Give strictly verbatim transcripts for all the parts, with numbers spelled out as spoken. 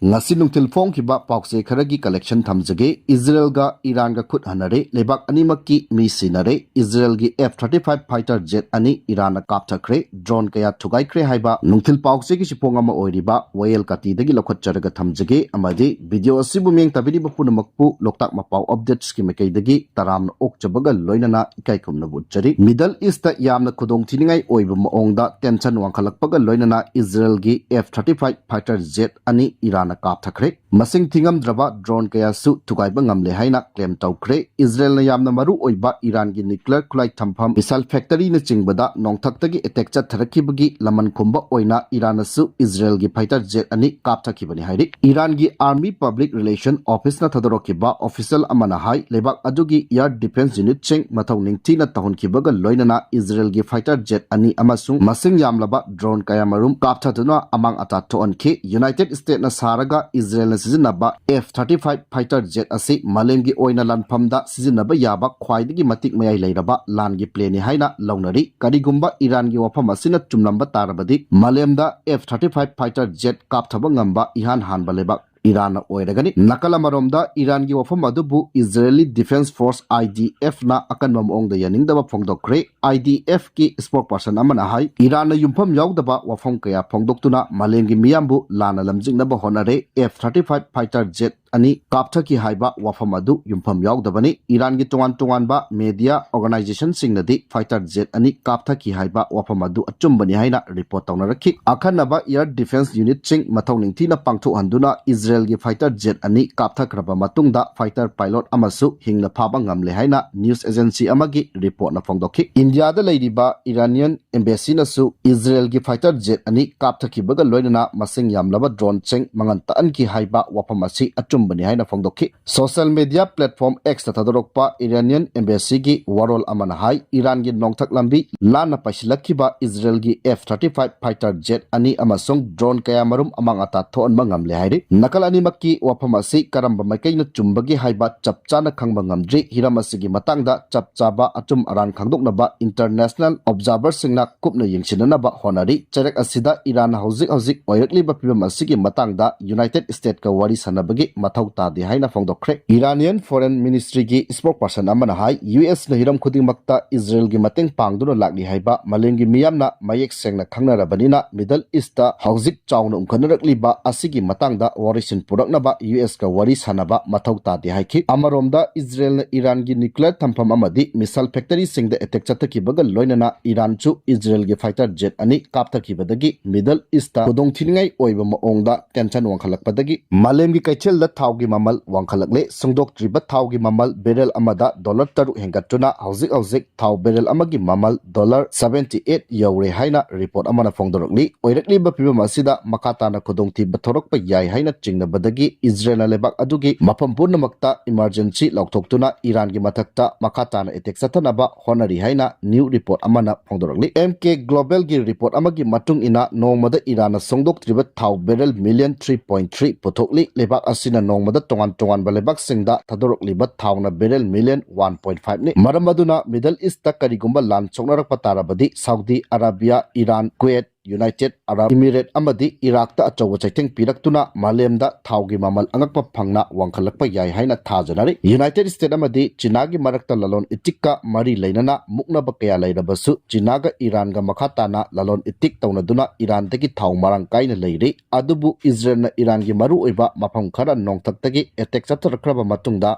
ꯉꯁꯤ ꯅꯨꯡꯊꯤꯜ ꯐꯣꯡꯈꯤꯕ ꯄꯥꯎꯆꯦ ꯈꯔꯒꯤ collection ꯊꯝꯖꯒꯦ꯫ ꯏꯖꯔꯦꯜꯒ ꯏꯔꯥꯟꯒ ꯈꯨꯠ ꯍꯟꯅꯔꯦ, ꯂꯩꯕꯥꯛ ꯑꯅꯤꯃꯛꯀꯤ ꯃꯤ ꯁꯤꯅꯔꯦ꯫ ꯏꯖꯔꯦꯜꯒꯤ F thirty five fighter jet ꯑꯅꯤ ꯏꯔꯥꯟꯅ ꯀꯥꯞꯊꯈ꯭ꯔꯦ, drone ꯀꯌꯥ ꯊꯨꯒꯥꯏꯈ꯭ꯔꯦ ꯍꯥꯏꯕ ꯅꯨꯡꯊꯤꯜ ꯄꯥꯎꯆꯦꯒꯤ ꯁꯤꯐꯣꯡ ꯑꯃ ꯑꯣꯏꯔꯤꯕ ꯋꯥꯌꯦꯜ ꯀꯥꯇꯤꯗꯒꯤ ꯂꯧꯈꯠꯆꯔꯒ ꯊꯝꯖꯒꯦ꯫ ꯑꯃꯗꯤ video ꯑꯁꯤꯕꯨ ꯃꯤꯠꯌꯦꯡ ꯇꯥꯕꯤꯔꯤꯕ ꯄꯨꯝꯅꯃꯛꯄꯨ ꯂꯣꯛꯇꯥꯛ ꯃꯄꯥꯎ updatesꯀꯤ ꯃꯥꯏꯀꯩꯗꯒꯤ ꯇꯔꯥꯝꯅ ꯑꯣꯛꯆꯕꯒ ꯂꯣꯏꯅꯅ ꯏꯀꯥꯏ ꯈꯨꯝꯅꯕ ꯎꯠꯆꯔꯤ꯫ Middle Eastꯇ ꯌꯥꯝꯅ ꯈꯨꯗꯣꯡꯊꯤꯅꯤꯡꯉꯥꯏ ꯑꯣꯏꯕ ꯃꯑꯣꯡꯗ tension ꯋꯥꯡꯈꯠꯂꯛꯄꯒ ꯂꯣꯏꯅꯅ ꯏꯖꯔꯦꯜꯒꯤ F thirty five fighter jet ꯑꯅꯤ ꯏꯔꯥꯟꯅ ꯀꯥꯞꯊꯈ꯭ꯔꯦ꯫ ꯃꯁꯤꯡ ꯊꯤꯉꯝꯗ꯭ꯔꯕ drone ꯀꯌꯥꯁꯨ ꯊꯨꯒꯥꯏꯕ ꯉꯝꯂꯦ ꯍꯥꯏꯅ claim ꯇꯧꯈ꯭ꯔꯦ꯫ ꯏꯖꯔꯦꯜꯅ ꯌꯥꯝꯅ ꯃꯔꯨ ꯑꯣꯏꯕ ꯏꯔꯥꯟꯒꯤ nuclear ꯈꯨꯠꯂꯥꯏ ꯊꯝꯐꯝ, missile factoryꯅꯆꯤꯡꯕꯗ ꯅꯣꯡꯊꯛꯇꯒꯤ attack ꯆꯠꯊꯔꯛꯈꯤꯕꯒꯤ ꯂꯃꯟ ꯈꯨꯝꯕ ꯑꯣꯏꯅ ꯏꯔꯥꯟꯅꯁꯨ ꯏꯖꯔꯦꯜꯒꯤ fighter jet ꯑꯅꯤ ꯀꯥꯞꯊꯈꯤꯕꯅꯤ ꯍꯥꯏꯔꯤ꯫ ꯏꯔꯥꯟꯒꯤ Army Public Relation Officeꯅ ꯊꯥꯗꯣꯔꯛꯈꯤꯕ official ꯑꯃꯅ ꯍꯥꯏ, ꯂꯩꯕꯥꯛ ꯑꯗꯨꯒꯤ air defence unitꯁꯤꯡ ꯃꯊꯧ ꯅꯤꯡꯊꯤꯅ ꯇꯧꯍꯟꯈꯤꯕꯒ ꯂꯣꯏꯅꯅ ꯏꯖꯔꯦꯜꯒꯤ fighter jet ꯑꯅꯤ ꯑꯃꯁꯨꯡ ꯃꯁꯤꯡ ꯌꯥꯝꯂꯕ drone ꯀꯌꯥꯃꯔꯨꯝ ꯀꯥꯞꯊꯗꯨꯅ ꯑꯃꯥꯡ ꯑꯇꯥ ꯊꯣꯛꯍꯟꯈꯤ꯫ United Statesꯅ ꯁꯥꯔꯒ ꯏꯖꯔꯦꯜꯅ ꯁꯤꯖꯤꯟꯅꯕ F thirty five fighter jet ꯑꯁꯤ ꯃꯥꯂꯦꯝꯒꯤ ꯑꯣꯏꯅ ꯂꯥꯟꯐꯝꯗ ꯁꯤꯖꯤꯟꯅꯕ ꯌꯥꯕ ꯈ꯭ꯋꯥꯏꯗꯒꯤ ꯃꯇꯤꯛ ꯃꯌꯥꯏ ꯂꯩꯔꯕ ꯂꯥꯟꯒꯤ planeꯅꯤ ꯍꯥꯏꯅ ꯂꯧꯅꯔꯤ꯫ ꯀꯔꯤꯒꯨꯝꯕ ꯏꯔꯥꯟꯒꯤ ꯋꯥꯐꯝ ꯑꯁꯤꯅ ꯆꯨꯝꯂꯝꯕ ꯇꯥꯔꯕꯗꯤ, ꯃꯥꯂꯦꯝꯗ F thirty five fighter jet ꯀꯥꯞꯊꯕ ꯉꯝꯕ ꯏꯍꯥꯟ ꯍꯥꯟꯕ ꯂꯩꯕꯥꯛ ꯏꯔꯥꯟꯅ ꯑꯣꯏꯔꯒꯅꯤ꯫ ꯅꯥꯀꯜ ꯑꯃꯔꯣꯝꯗ, ꯏꯔꯥꯟꯒꯤ ꯋꯥꯐꯝ ꯑꯗꯨꯕꯨ Israeli Defense Force, IDFꯅ ꯑꯀꯟꯕ ꯃꯑꯣꯡꯗ ꯌꯥꯅꯤꯡꯗꯕ ꯐꯣꯡꯗꯣꯛꯈ꯭ꯔꯦ꯫ IDFꯀꯤ spokesperson ꯑꯃꯅ ꯍꯥꯏ, ꯏꯔꯥꯟꯅ ꯌꯨꯝꯐꯝ ꯌꯥꯎꯗꯕ ꯋꯥꯐꯝ ꯀꯌꯥ ꯐꯣꯡꯗꯣꯛꯇꯨꯅ ꯃꯥꯂꯦꯝꯒꯤ ꯃꯤꯌꯥꯝꯕꯨ ꯂꯥꯟꯅ ꯂꯝꯖꯤꯡꯅꯕ ꯍꯣꯠꯅꯔꯦ꯫ F thirty five fighter jet ꯑꯅꯤ ꯀꯥꯞꯊꯈꯤ ꯍꯥꯏꯕ ꯋꯥꯐꯝ ꯑꯗꯨ ꯌꯨꯝꯐꯝ ꯌꯥꯎꯗꯕꯅꯤ꯫ ꯏꯔꯥꯟꯒꯤ ꯇꯣꯉꯥꯟ ꯇꯣꯉꯥꯟꯕ media organizationꯁꯤꯡꯅꯗꯤ fighter jet ꯑꯅꯤ ꯀꯥꯞꯊꯈꯤ ꯍꯥꯏꯕ ꯋꯥꯐꯝ ꯑꯗꯨ ꯑꯆꯨꯝꯕꯅꯤ ꯍꯥꯏꯅ report ꯇꯧꯅꯔꯛꯈꯤ꯫ ꯑꯈꯟꯅꯕ air defence unitꯁꯤꯡ ꯃꯊꯧ ꯅꯤꯡꯊꯤꯅ ꯄꯥꯡꯊꯣꯛꯍꯟꯗꯨꯅ ꯏꯖꯔꯦꯜꯒꯤ fighter jet ꯑꯅꯤ ꯀꯥꯞꯊꯈ꯭ꯔꯕ ꯃꯇꯨꯡꯗ fighter pilot ꯑꯃꯁꯨ ꯍꯤꯡꯅ ꯐꯥꯕ ꯉꯝꯂꯦ ꯍꯥꯏꯅ news agency ꯑꯃꯒꯤ reportꯅ ꯐꯣꯡꯗꯣꯛꯈꯤ꯫ ꯏꯟꯗꯤꯌꯥꯗ ꯂꯩꯔꯤꯕ Iranian embassyꯅꯁꯨ ꯏꯖꯔꯦꯜꯒꯤ fighter jet ꯑꯅꯤ ꯀꯥꯞꯊꯈꯤꯕꯒ ꯂꯣꯏꯅꯅ ꯃꯁꯤꯡ ꯌꯥꯝꯂꯕ droneꯁꯤꯡ ꯃꯉꯟ ꯇꯛꯍꯟꯈꯤ ꯍꯥꯏꯕ ꯋꯥꯐꯝ ꯑꯁꯤ ꯑꯆꯨꯝ ꯊꯤꯡꯕꯅꯤ ꯍꯥꯏꯅ ꯐꯣꯡꯗꯣꯛꯈꯤ꯫ Social media platform X ꯇ ꯊꯥꯗꯣꯔꯛꯄ Iranian embassy ꯒꯤ ꯋꯥꯔꯣꯜ ꯑꯃꯅ ꯍꯥꯏ, ꯏꯔꯥꯟꯒꯤ ꯅꯣꯡꯊꯛ ꯂꯝꯕꯤ ꯂꯥꯟꯅ ꯄꯥꯏꯁꯤꯜꯂꯛꯈꯤꯕ ꯏꯖꯔꯦꯜꯒꯤ F thirty five fighter jet ꯑꯅꯤ ꯑꯃꯁꯨꯡ drone ꯀꯌꯥꯃꯔꯨꯝ ꯑꯃꯥꯡ ꯑꯇꯥ ꯊꯣꯛꯍꯟꯕ ꯉꯝꯂꯦ ꯍꯥꯏꯔꯤ꯫ ꯅꯥꯀꯜ ꯑꯅꯤꯃꯛꯀꯤ ꯋꯥꯐꯝ ꯑꯁꯤ ꯀꯔꯝꯕ ꯃꯥꯏꯀꯩꯅ ꯆꯨꯝꯕꯒꯦ ꯍꯥꯏꯕ ꯆꯞ ꯆꯥꯅ ꯈꯪꯕ ꯉꯝꯗ꯭ꯔꯤ꯫ ꯍꯤꯔꯝ ꯑꯁꯤꯒꯤ ꯃꯇꯥꯡꯗ ꯆꯞ ꯆꯥꯕ ꯑꯆꯨꯝ ꯑꯔꯥꯟ ꯈꯪꯗꯣꯛꯅꯕ international observer ꯁꯤꯡꯅ ꯀꯨꯞꯅ ꯌꯦꯡꯁꯤꯟꯅꯅꯕ ꯍꯣꯠꯅꯔꯤ꯫ ꯆꯩꯔꯛ ꯑꯁꯤꯗ ꯏꯔꯥꯟꯅ ꯍꯧꯖꯤꯛ ꯍꯧꯖꯤꯛ ꯑꯣꯏꯔꯛꯂꯤꯕ ꯐꯤꯕꯝ ꯑꯁꯤꯒꯤ ꯃꯇꯥꯡꯗ United States ꯀ ꯋꯥꯔꯤ ꯁꯥꯟꯅꯕꯒꯤ ꯃꯊꯧ ꯇꯥꯗꯦ ꯍꯥꯏꯅ ꯐꯣꯡꯗꯣꯛꯈ꯭ꯔꯦ꯫ Iranian Foreign Ministry ꯒꯤ spokesperson ꯑꯃꯅ ꯍꯥꯏ, U S ꯅ ꯍꯤꯔꯝ ꯈꯨꯗꯤꯡꯃꯛꯇ ꯏꯖꯔꯦꯜꯒꯤ ꯃꯇꯦꯡ ꯄꯥꯡꯗꯨꯅ ꯂꯥꯛꯂꯤ ꯍꯥꯏꯕ ꯃꯥꯂꯦꯝꯒꯤ ꯃꯤꯌꯥꯝꯅ ꯃꯌꯦꯛ ꯁꯦꯡꯅ ꯈꯪꯅꯔꯕꯅꯤꯅ, Middle East ꯇ ꯍꯧꯖꯤꯛ ꯆꯥꯎꯅ ꯎꯪꯈꯠꯅꯔꯛꯂꯤꯕ ꯑꯁꯤꯒꯤ ꯃꯇꯥꯡꯗ ꯋꯥꯔꯤꯁꯤꯟ ꯄꯨꯔꯛꯅꯕ U S ꯀ ꯋꯥꯔꯤ ꯁꯥꯟꯅꯕ ꯃꯊꯧ ꯇꯥꯗꯦ ꯍꯥꯏꯈꯤ꯫ ꯑꯃꯔꯣꯝꯗ, ꯏꯖꯔꯦꯜꯅ ꯏꯔꯥꯟꯒꯤ nuclear ꯊꯝꯐꯝ ꯑꯃꯗꯤ missile factory ꯁꯤꯡꯗ attack ꯆꯠꯊꯈꯤꯕꯒ ꯂꯣꯏꯅꯅ ꯏꯔꯥꯟꯁꯨ ꯏꯖꯔꯦꯜꯒꯤ fighter jet ꯑꯅꯤ ꯀꯥꯞꯊꯈꯤꯕꯗꯒꯤ Middle East ꯇ ꯈꯨꯗꯣꯡꯊꯤꯅꯤꯡꯉꯥꯏ ꯑꯣꯏꯕ ꯃꯑꯣꯡꯗ tension ꯋꯥꯡꯈꯠꯂꯛꯄꯗꯒꯤ ꯃꯥꯂꯦꯝꯒꯤ ꯀꯩꯊꯦꯜꯗ ꯊꯥꯎꯒꯤ ꯃꯃꯜ ꯋꯥꯡꯈꯠꯂꯛꯂꯦ꯫ ꯁꯨꯡꯗꯣꯛꯇ꯭ꯔꯤꯕ ꯊꯥꯎꯒꯤ ꯃꯃꯜ barrel ꯑꯃꯗ dollar ꯇꯔꯨꯛ ꯍꯦꯟꯒꯠꯇꯨꯅ ꯍꯧꯖꯤꯛ ꯍꯧꯖꯤꯛ ꯊꯥꯎ barrel ꯑꯃꯒꯤ ꯃꯃꯜ dollar seventy eight ꯌꯧꯔꯦ ꯍꯥꯏꯅ report ꯑꯃꯅ ꯐꯣꯡꯗꯣꯔꯛꯂꯤ꯫ ꯑꯣꯏꯔꯛꯂꯤꯕ ꯐꯤꯕꯝ ꯑꯁꯤꯗ ꯃꯈꯥ ꯇꯥꯅ ꯈꯨꯗꯣꯡꯊꯤꯕ ꯊꯣꯔꯛꯄ ꯌꯥꯏ ꯍꯥꯏꯅ ꯆꯤꯡꯅꯕꯗꯒꯤ ꯏꯖꯔꯦꯜꯅ ꯂꯩꯕꯥꯛ ꯑꯗꯨꯒꯤ ꯃꯐꯝ ꯄꯨꯝꯅꯃꯛꯇ emergency ꯂꯥꯎꯊꯣꯛꯇꯨꯅ ꯏꯔꯥꯟꯒꯤ ꯃꯊꯛꯇ ꯃꯈꯥ ꯇꯥꯅ attack ꯆꯠꯊꯅꯕ ꯍꯣꯠꯅꯔꯤ ꯍꯥꯏꯅ new report ꯑꯃꯅ ꯐꯣꯡꯗꯣꯔꯛꯂꯤ꯫ M K Global ꯒꯤ report ꯑꯃꯒꯤ ꯃꯇꯨꯡ ꯏꯟꯅ, ꯅꯣꯡꯃꯗ ꯏꯔꯥꯟꯅ ꯁꯨꯡꯗꯣꯛꯇ꯭ꯔꯤꯕ ꯊꯥꯎ barrel million three point three ꯄꯨꯊꯣꯛꯂꯤ꯫ ꯂꯩꯕꯥꯛ ꯑꯁꯤꯅ ꯅꯣꯡꯃꯗ ꯇꯣꯉꯥꯟ ꯇꯣꯉꯥꯟꯕ ꯂꯩꯕꯥꯛꯁꯤꯡꯗ ꯊꯥꯗꯣꯔꯛꯂꯤꯕ ꯊꯥꯎꯅ barrel million one point five ꯅꯤ꯫ ꯃꯔꯝ ꯑꯗꯨꯅ Middle East ꯇ ꯀꯔꯤꯒꯨꯝꯕ ꯂꯥꯟ ꯁꯣꯛꯅꯔꯛꯄ ꯇꯥꯔꯕꯗꯤ Saudi Arabia, Iran, Kuwait, United Arab Emirates ꯑꯃꯗꯤ Iraq ꯇ ꯑꯆꯧꯕ ꯆꯩꯊꯦꯡ ꯄꯤꯔꯛꯇꯨꯅ ꯃꯥꯂꯦꯝꯗ ꯊꯥꯎꯒꯤ ꯃꯃꯜ ꯑꯉꯛꯄ ꯐꯪꯅ ꯋꯥꯡꯈꯠꯂꯛꯄ ꯌꯥꯏ ꯍꯥꯏꯅ ꯊꯥꯖꯅꯔꯤ꯫ United States ꯑꯃꯗꯤ ꯆꯤꯅꯥꯒꯤ ꯃꯔꯛꯇ ꯂꯂꯣꯟ ꯏꯇꯤꯛꯀ ꯃꯔꯤ ꯂꯩꯅꯅ ꯃꯨꯛꯅꯕ ꯀꯌꯥ ꯂꯩꯔꯕꯁꯨ, ꯆꯤꯅꯥꯒ ꯏꯔꯥꯟꯒ ꯃꯈꯥ ꯇꯥꯅ ꯂꯂꯣꯟ ꯏꯇꯤꯛ ꯇꯧꯅꯗꯨꯅ ꯏꯔꯥꯟꯗꯒꯤ ꯊꯥꯎ ꯃꯔꯥꯡ ꯀꯥꯏꯅ ꯂꯩꯔꯤ꯫ ꯑꯗꯨꯕꯨ ꯏꯖꯔꯦꯜꯅ ꯏꯔꯥꯟꯒꯤ ꯃꯔꯨꯑꯣꯏꯕ ꯃꯐꯝ ꯈꯔ ꯅꯣꯡꯊꯛꯇꯒꯤ attack ꯆꯠꯊꯔꯛꯈ꯭ꯔꯕ ꯃꯇꯨꯡꯗ,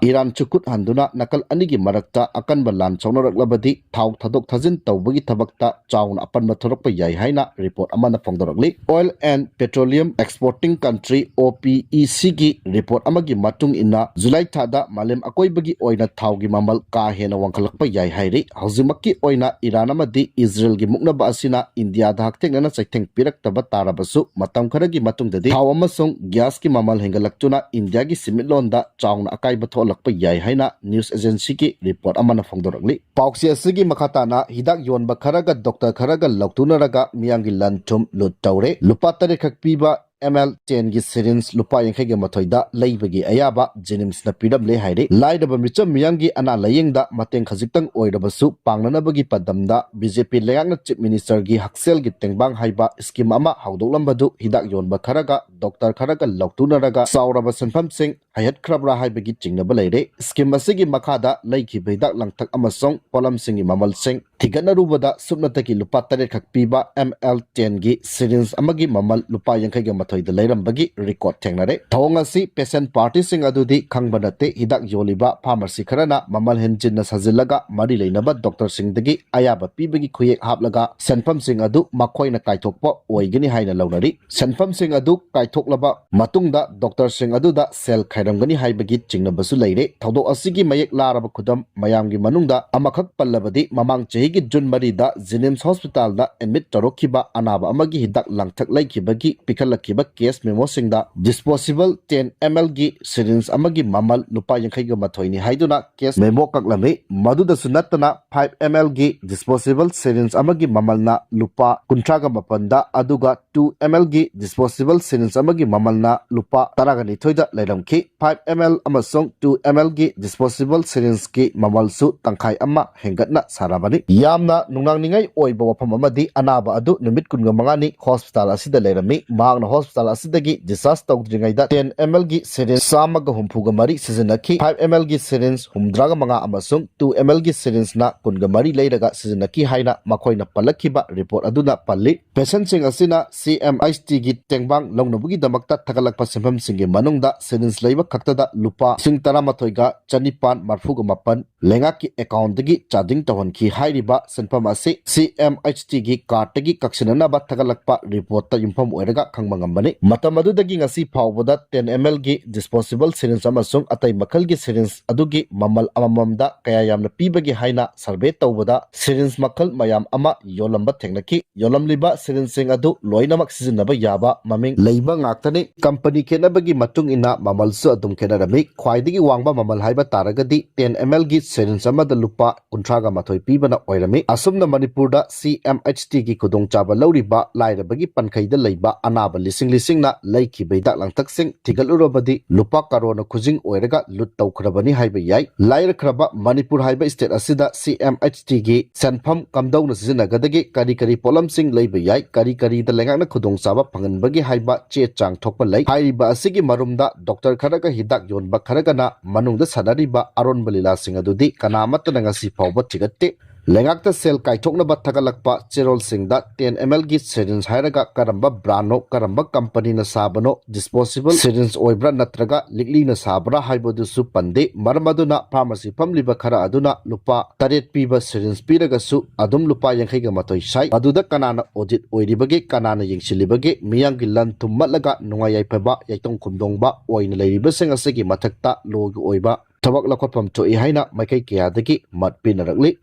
ꯏꯔꯥꯟꯁꯨ ꯈꯨꯠ ꯍꯟꯗꯨꯅ ꯅꯥꯀꯜ ꯑꯅꯤꯒꯤ ꯃꯔꯛꯇ ꯑꯀꯟꯕ ꯂꯥꯟ ꯁꯣꯛꯅꯔꯛꯂꯕꯗꯤ ꯊꯥꯎ ꯊꯥꯗꯣꯛ ꯊꯥꯖꯤꯟ ꯇꯧꯕꯒꯤ ꯊꯕꯛꯇ ꯆꯥꯎꯅ ꯑꯄꯟꯕ ꯊꯣꯔꯛꯄ ꯌꯥꯏ ꯍꯥꯏꯅ report ꯔꯤꯄꯣꯔꯠ ꯑꯃꯅ ꯐꯣꯡꯗꯣꯔꯛꯂꯤ꯫ Oil and Petroleum Exporting Country, OPEC ꯒꯤ ꯔꯤꯄꯣꯔꯠ ꯑꯃꯒꯤ ꯃꯇꯨꯡ ꯏꯟꯅ, ꯖꯨꯂꯥꯏ ꯊꯥꯗ ꯃꯥꯂꯦꯝ ꯑꯀꯣꯏꯕꯒꯤ ꯑꯣꯏꯅ ꯊꯥꯎꯒꯤ ꯃꯃꯜ ꯀꯥ ꯍꯦꯟꯅ ꯋꯥꯡꯈꯠꯂꯛꯄ ꯌꯥꯏ ꯍꯥꯏꯔꯤ꯫ ꯍꯧꯖꯤꯛꯃꯛꯀꯤ ꯑꯣꯏꯅ ꯏꯔꯥꯟ ꯑꯃꯗꯤ ꯏꯖꯔꯦꯜꯒꯤ ꯃꯨꯛꯅꯕ ꯑꯁꯤꯅ ꯏꯟꯗꯤꯌꯥꯗ ꯍꯛꯊꯦꯡꯅꯅ ꯆꯩꯊꯦꯡ ꯄꯤꯔꯛꯇꯕ ꯇꯥꯔꯕꯁꯨ, ꯃꯇꯝ ꯈꯔꯒꯤ ꯃꯇꯨꯡꯗꯗꯤ ꯊꯥꯎ ꯑꯃꯁꯨꯡ ꯒ꯭ꯌꯥꯁꯀꯤ ꯃꯃꯜ ꯍꯦꯟꯒꯠꯂꯛꯇꯨꯅ ꯏꯟꯗꯤꯌꯥꯒꯤ ꯁꯦꯟꯃꯤꯠꯂꯣꯟꯗ ꯆꯥꯎꯅ ꯑꯀꯥꯏꯕ ꯊꯣꯛꯍꯜꯂꯛꯄ ꯌꯥꯏ ꯍꯥꯏꯅ ꯅ꯭ꯌꯨꯁ ꯑꯦꯖꯦꯟꯁꯤꯒꯤ ꯔꯤꯄꯣꯔꯠ ꯑꯃꯅ ꯐꯣꯡꯗꯣꯔꯛꯂꯤ꯫ ꯄꯥꯎꯆꯦ ꯑꯁꯤꯒꯤ ꯃꯈꯥ ꯇꯥꯅ, ꯍꯤꯗꯥꯛ ꯌꯣꯟꯕ ꯈꯔꯒ ꯗꯣꯛꯇꯔ ꯈꯔꯒ ꯂꯧꯊꯣꯛꯅꯔꯒ ꯃꯤꯌꯥꯝꯒꯤ ꯂꯟ ꯊꯨꯝ ꯂꯨꯠ ꯇꯧꯔꯦ꯫ ꯂꯨꯄꯥ ꯇꯔꯦꯠ ꯈꯛ ꯄꯤꯕ ꯑꯦꯝ ꯑꯦꯜ ꯇꯦꯟꯒꯤ ꯁꯤꯔꯤꯟꯖ ꯂꯨꯄꯥ ꯌꯥꯡꯈꯩꯒ ꯃꯥꯊꯣꯏꯗ ꯂꯩꯕꯒꯤ ꯑꯌꯥꯕ ꯖꯦꯅꯤꯝꯁꯅ ꯄꯤꯔꯝꯂꯦ ꯍꯥꯏꯔꯦ꯫ ꯂꯥꯏꯔꯕ ꯃꯤꯆꯝ ꯃꯤꯌꯥꯝꯒꯤ ꯑꯅꯥ ꯂꯥꯌꯦꯡꯗ ꯃꯇꯦꯡ ꯈꯖꯤꯛꯇꯪ ꯑꯣꯏꯔꯕꯁꯨ ꯄꯥꯡꯅꯅꯕꯒꯤ ꯄꯥꯟꯗꯝꯗ ꯕꯤ ꯖꯦ ꯄꯤ ꯂꯩꯉꯥꯛꯅ ꯆꯤꯐ ꯃꯤꯅꯤꯁꯇꯔꯒꯤ ꯍꯛꯁꯦꯜꯒꯤ ꯇꯦꯡꯕꯥꯡ ꯍꯥꯏꯕ ꯁ꯭ꯀꯤꯝ ꯑꯃ ꯍꯧꯗꯣꯛꯂꯝꯕꯗꯨ ꯍꯤꯗꯥꯛ ꯌꯣꯟꯕ ꯈꯔꯒ ꯗꯣꯛꯇꯔ ꯈꯔꯒ ꯂꯧꯊꯣꯛꯅꯔꯒ ꯆꯥꯎꯔꯕ ꯁꯦꯟꯐꯝꯁꯤꯡ ꯍꯥꯏꯍꯠꯈ꯭ꯔꯕ꯭ꯔꯥ ꯍꯥꯏꯕꯒꯤ ꯆꯤꯡꯅꯕ ꯂꯩꯔꯦ꯫ ꯁ꯭ꯀꯤꯝ ꯑꯁꯤꯒꯤ ꯃꯈꯥꯗ ꯂꯩꯈꯤꯕ ꯍꯤꯗꯥꯛ ꯂꯥꯡꯊꯛ ꯑꯃꯁꯨꯡ ꯄꯣꯠꯂꯝꯁꯤꯡꯒꯤ ꯃꯃꯜꯁꯤꯡ ꯊꯤꯒꯠꯅꯔꯨꯕꯗ ꯁꯨꯞꯅꯇꯒꯤ ꯂꯨꯄꯥ ꯇꯔꯦꯠ ꯈꯛ ꯄꯤꯕ ꯑꯦꯝ ꯑꯦꯜ ꯇꯦꯟꯒꯤ ꯁꯤꯔꯤꯟꯖ ꯑꯃꯒꯤ ꯃꯃꯜ ꯂꯨꯄꯥ ꯌꯥꯡꯈꯩꯒ ꯃꯥꯊꯣꯏꯗ ꯂꯩꯔꯝꯕꯒꯤ ꯔꯦꯀꯣꯔꯗ ꯊꯦꯡꯅꯔꯦ꯫ ꯊꯧꯑꯣꯡ ꯑꯁꯤ ꯄꯦꯁꯦꯟ ꯄꯥꯔꯇꯤꯁꯤꯡ ꯑꯗꯨꯗꯤ ꯈꯪꯕ ꯅꯠꯇꯦ꯫ ꯍꯤꯗꯥꯛ ꯌꯣꯜꯂꯤꯕ ꯐꯥꯔꯃꯥꯁꯤ ꯈꯔꯅ ꯃꯃꯜ ꯍꯦꯟꯖꯤꯟꯅ ꯁꯥꯖꯤꯜꯂꯒ ꯃꯔꯤ ꯂꯩꯅꯕ ꯗꯣꯛꯇꯔꯁꯤꯡꯗꯒꯤ ꯑꯌꯥꯕ ꯄꯤꯕꯒꯤ ꯈꯨꯌꯦꯛ ꯍꯥꯞꯂꯒ ꯁꯦꯟꯐꯝꯁꯤꯡ ꯑꯗꯨ ꯃꯈꯣꯏꯅ ꯀꯥꯏꯊꯣꯛꯄ ꯑꯣꯏꯒꯅꯤ ꯍꯥꯏꯅ ꯂꯧꯅꯔꯤ꯫ ꯁꯦꯟꯐꯝꯁꯤꯡ ꯑꯗꯨ ꯀꯥꯏꯊꯣꯛꯂꯕ ꯃꯇꯨꯡꯗ ꯗꯣꯛꯇꯔꯁꯤꯡ ꯑꯗꯨꯗ ꯁꯦꯜ ꯈꯥꯏꯔꯝꯒꯅꯤ ꯍꯥꯏꯕꯒꯤ ꯆꯤꯡꯅꯕꯁꯨ ꯂꯩꯔꯦ꯫ ꯊꯧꯗꯣꯛ ꯑꯁꯤꯒꯤ ꯃꯌꯦꯛ ꯂꯥꯔꯕ ꯈꯨꯗꯝ ꯃꯌꯥꯝꯒꯤ ꯃꯅꯨꯡꯗ ꯑꯃꯈꯛ ꯄꯜꯂꯕꯗꯤ, ꯃꯃꯥꯡ ꯆꯍꯤꯒꯤ ꯖꯨꯟ ꯃꯔꯤꯗ ꯖꯦꯅꯤꯝꯁ ꯍꯣꯁꯄꯤꯇꯥꯜꯗ ꯑꯦꯗꯃꯤꯠ ꯇꯧꯔꯛꯈꯤꯕ ꯑꯅꯥꯕ ꯑꯃꯒꯤ ꯍꯤꯗꯥꯛ ꯂꯥꯡꯊꯛ ꯂꯩꯈꯤꯕꯒꯤ ꯄꯤꯈꯠꯂꯛꯈꯤꯕ ꯀꯦꯁ ꯃꯦꯃꯣꯁꯤꯡꯗ ꯗꯤꯁꯄꯣꯁꯤꯕꯜ ꯇꯦꯟ ꯑꯦꯝ ꯑꯦꯜꯒꯤ ꯁꯤꯔꯤꯟꯖ ꯑꯃꯒꯤ ꯃꯃꯜ ꯂꯨꯄꯥ ꯌꯥꯡꯈꯩꯒ ꯃꯥꯊꯣꯏꯅꯤ ꯍꯥꯏꯗꯨꯅ ꯀꯦꯁ ꯃꯦꯃꯣ ꯀꯛꯂꯝꯃꯤ꯫ ꯃꯗꯨꯗꯁꯨ ꯅꯠꯇꯅ, ꯐꯥꯏꯚ ꯑꯦꯝ ꯑꯦꯜꯒꯤ ꯗꯤꯁꯄꯣꯁꯤꯕꯜ ꯁꯤꯔꯤꯟꯖ ꯑꯃꯒꯤ ꯃꯃꯜꯅ ꯂꯨꯄꯥ ꯀꯨꯟꯊ꯭ꯔꯥꯒ ꯃꯥꯄꯟꯗ, ꯑꯗꯨꯒ ꯇꯨ ꯑꯦꯝ ꯑꯦꯜꯒꯤ ꯗꯤꯁꯄꯣꯁꯤꯕꯜ ꯁꯤꯔꯤꯟꯖ ꯑꯃꯒꯤ ꯃꯃꯜꯅ ꯂꯨꯄꯥ ꯇꯔꯥꯒ ꯅꯤꯊꯣꯏꯗ ꯂꯩꯔꯝꯈꯤ꯫ ꯐꯥꯏꯚ ꯑꯦꯝ ꯑꯦꯜ ꯑꯃꯁꯨꯡ ꯇꯨ ꯑꯦꯝ ꯑꯦꯜꯒꯤ ꯗꯤꯁꯄꯣꯁꯤꯕꯜ ꯁꯤꯔꯤꯟꯖꯀꯤ ꯃꯃꯜꯁꯨ ꯇꯪꯈꯥꯏ ꯑꯃ ꯍꯦꯟꯒꯠꯅ ꯁꯥꯔꯕꯅꯤ꯫ ꯌꯥꯝꯅ ꯅꯨꯡꯅꯥꯡꯅꯤꯡꯉꯥꯏ ꯑꯣꯏꯕ ꯋꯥꯐꯝ ꯑꯃꯗꯤ, ꯑꯅꯥꯕ ꯑꯗꯨ ꯅꯨꯃꯤꯠ ꯀꯨꯟꯒ ꯃꯉꯥꯅꯤ ꯍꯣꯁꯄꯤꯇꯥꯜ ꯑꯁꯤꯗ ꯂꯩꯔꯝꯃꯤ꯫ ꯃꯍꯥꯛꯅ ꯍꯣꯁꯄꯤꯇꯥꯜ ꯍꯣꯁꯄꯤꯇꯥꯜ ꯑꯁꯤꯗꯒꯤ discharge ꯇꯧꯗ꯭ꯔꯤꯉꯩꯗ ten ml ꯒꯤ syringe ꯆꯥꯝꯃꯒ ꯍꯨꯝꯐꯨꯒ ꯃꯔꯤ ꯁꯤꯖꯤꯟꯅꯈꯤ, five ml ꯒꯤ syringe ꯍꯨꯝꯗ꯭ꯔꯥꯒ ꯃꯉꯥ ꯑꯃꯁꯨꯡ two ml ꯒꯤ syringe ꯅ ꯀꯨꯟꯒ ꯃꯔꯤ ꯂꯩꯔꯒ ꯁꯤꯖꯤꯟꯅꯈꯤ ꯍꯥꯏꯅ ꯃꯈꯣꯏꯅ ꯄꯜꯂꯛꯈꯤꯕ report ꯑꯗꯨꯅ ꯄꯜꯂꯤ꯫ Patient ꯁꯤꯡ ꯑꯁꯤꯅ C M H T ꯒꯤ ꯇꯦꯡꯕꯥꯡ ꯂꯧꯅꯕꯒꯤꯗꯃꯛꯇ ꯊꯥꯒꯠꯂꯛꯄ ꯁꯦꯟꯐꯝꯁꯤꯡꯒꯤ ꯃꯅꯨꯡꯗ syringe ꯂꯩꯕ ꯈꯛꯇꯗ ꯂꯨꯄꯥ ꯂꯤꯁꯤꯡ ꯇꯔꯥꯃꯥꯊꯣꯏꯒ ꯆꯅꯤꯄꯥꯟ ꯃꯔꯤꯐꯨꯒ ꯃꯥꯄꯟ ꯂꯩꯉꯥꯛꯀꯤ account ꯇꯒꯤ charging ꯇꯧꯍꯟꯈꯤ ꯍꯥꯏꯔꯤꯕ ꯁꯦꯟꯐꯝ ꯑꯁꯤ C M H T ꯒꯤ card ꯇꯒꯤ ꯀꯛꯁꯤꯟꯅꯅꯕ ꯊꯥꯒꯠꯂꯛꯄ report ꯇ ꯌꯨꯝꯐꯝ ꯑꯣꯏꯔꯒ ꯈꯪꯕ ꯉꯝꯕꯅꯤ꯫ ꯃꯇꯝ ꯑꯗꯨꯗꯒꯤ ꯉꯁꯤ ꯐꯥꯎꯕꯗ ten ml ꯒꯤ disposable syringe ꯑꯃꯁꯨꯡ ꯑꯇꯩ ꯃꯈꯜꯒꯤ syringe ꯑꯗꯨꯒꯤ ꯃꯃꯜ ꯑꯃꯃꯝꯗ ꯀꯌꯥ ꯌꯥꯝꯅ ꯄꯤꯕꯒꯦ ꯍꯥꯏꯅ survey ꯇꯧꯕꯗ syringe ꯃꯈꯜ ꯃꯌꯥꯝ ꯑꯃ ꯌꯣꯜꯂꯝꯕ ꯊꯦꯡꯅꯈꯤ꯫ ꯌꯣꯜꯂꯝꯂꯤꯕ syringe ꯁꯤꯡ ꯑꯗꯨ ꯂꯣꯏꯅꯃꯛ ꯁꯤꯖꯤꯟꯅꯕ ꯌꯥꯕ ꯃꯃꯤꯡ ꯂꯩꯕ ꯉꯥꯛꯇꯅꯤ꯫ Company ꯈꯦꯠꯅꯕꯒꯤ ꯃꯇꯨꯡ ꯏꯟꯅ ꯃꯃꯜꯁꯨ ꯑꯗꯨꯝ ꯈꯦꯠꯅꯔꯝꯃꯤ꯫ ꯈ꯭ꯋꯥꯏꯗꯒꯤ ꯋꯥꯡꯕ ꯃꯃꯜ ꯍꯥꯏꯕ ꯇꯥꯔꯒꯗꯤ ten ml ꯒꯤ syringe ꯑꯃꯗ ꯂꯨꯄꯥ ꯀꯨꯟꯊ꯭ꯔꯥꯒ ꯃꯥꯊꯣꯏ ꯄꯤꯕꯅ ꯑꯣꯏꯔꯝꯃꯤ꯫ ꯑꯁꯨꯝꯅ ꯃꯅꯤꯄꯨꯔꯗ C M H T ꯒꯤ ꯈꯨꯗꯣꯡꯆꯥꯕ ꯂꯧꯔꯤꯕ ꯂꯥꯏꯔꯕꯒꯤ ꯄꯟꯈꯩꯗ ꯂꯩꯕ ꯑꯅꯥꯕ ꯂꯤꯁꯤꯡ ꯂꯤꯁꯤꯡꯅ ꯂꯩꯈꯤꯕ ꯍꯤꯗꯥꯛ ꯂꯥꯡꯊꯛꯁꯤꯡ ꯊꯤꯒꯠꯂꯨꯔꯕꯗꯤ ꯂꯨꯄꯥ ꯀꯔꯣꯅ ꯈꯨꯖꯤꯡ ꯑꯣꯏꯔꯒ ꯂꯨꯠ ꯇꯧꯈ꯭ꯔꯕꯅꯤ ꯍꯥꯏꯕ ꯌꯥꯏ꯫ ꯂꯥꯏꯔꯈ꯭ꯔꯕ ꯃꯅꯤꯄꯨꯔ ꯍꯥꯏꯕ state ꯑꯁꯤꯗ C M H T ꯒꯤ ꯁꯦꯟꯐꯝ ꯀꯝꯗꯧꯅ ꯁꯤꯖꯤꯟꯅꯒꯗꯒꯦ, ꯀꯔꯤ ꯀꯔꯤ ꯄꯣꯠꯂꯝꯁꯤꯡ ꯂꯩꯕ ꯌꯥꯏ, ꯀꯔꯤ ꯀꯔꯤꯗ ꯂꯩꯉꯥꯛꯅ ꯈꯨꯗꯣꯡꯆꯥꯕ ꯐꯪꯍꯟꯕꯒꯦ ꯍꯥꯏꯕ ꯆꯦ ꯆꯥꯡ ꯊꯣꯛꯄ ꯂꯩ꯫ ꯍꯥꯏꯔꯤꯕ ꯑꯁꯤꯒꯤ ꯃꯔꯨꯝꯗ doctor ꯈꯔꯒ ꯍꯤꯗꯥꯛ ꯌꯣꯟꯕ ꯈꯔꯒꯅ ꯃꯅꯨꯡꯗ ꯁꯥꯟꯅꯔꯤꯕ ꯑꯔꯣꯟꯕ ꯂꯤꯂꯥꯁꯤꯡ ꯑꯗꯨꯗꯤ ꯀꯅꯥ ꯑꯃꯠꯇꯅ ꯉꯁꯤ ꯐꯥꯎꯕ ꯊꯤꯒꯠꯇꯦ꯫ ꯂꯩꯉꯥꯛꯇ ꯁꯦꯜ ꯀꯥꯏꯊꯣꯛꯅꯕ ꯊꯥꯒꯠꯂꯛꯄ ꯆꯦꯔꯣꯜꯁꯤꯡꯗ ten ml ꯒꯤ syringe ꯍꯥꯏꯔꯒ ꯀꯔꯝꯕ brand ꯅꯣ, ꯀꯔꯝꯕ company ꯅ ꯁꯥꯕꯅꯣ, disposable syringe ꯑꯣꯏꯕ꯭ꯔꯥ ꯅꯠꯇ꯭ꯔꯒ ꯂꯤꯛꯂꯤꯅ ꯁꯥꯕ꯭ꯔꯥ ꯍꯥꯏꯕꯗꯨꯁꯨ ꯄꯟꯗꯦ꯫ ꯃꯔꯝ ꯑꯗꯨꯅ pharmacy ꯐꯝꯂꯤꯕ ꯈꯔ ꯑꯗꯨꯅ ꯂꯨꯄꯥ ꯇꯔꯦꯠ ꯄꯤꯕ syringe ꯄꯤꯔꯒꯁꯨ ꯑꯗꯨꯝ ꯂꯨꯄꯥ ꯌꯥꯡꯈꯩꯒ ꯃꯥꯊꯣꯏ ꯁꯥꯏ꯫ ꯑꯗꯨꯗ ꯀꯅꯥꯅ audit ꯑꯣꯏꯔꯤꯕꯒꯦ, ꯀꯅꯥꯅ ꯌꯦꯡꯁꯤꯜꯂꯤꯕꯒꯦ? ꯃꯤꯌꯥꯝꯒꯤ ꯂꯟ ꯊꯨꯝ ꯃꯠꯂꯒ ꯅꯨꯡꯉꯥꯏ ꯌꯥꯏꯐꯕ ꯌꯥꯏꯇꯣꯡ ꯈꯨꯝꯗꯣꯡꯕ ꯑꯣꯏꯅ ꯂꯩꯔꯤꯕꯁꯤꯡ ꯑꯁꯤꯒꯤ ꯃꯊꯛꯇ law ꯒꯤ ꯑꯣꯏꯕ ꯊꯕꯛ ꯂꯧꯈꯠꯐꯝ ꯊꯣꯛꯏ ꯍꯥꯏꯅ ꯃꯥꯏꯀꯩ ꯀꯌꯥꯗꯒꯤ ꯃꯠ ꯄꯤꯅꯔꯛꯂꯤ꯫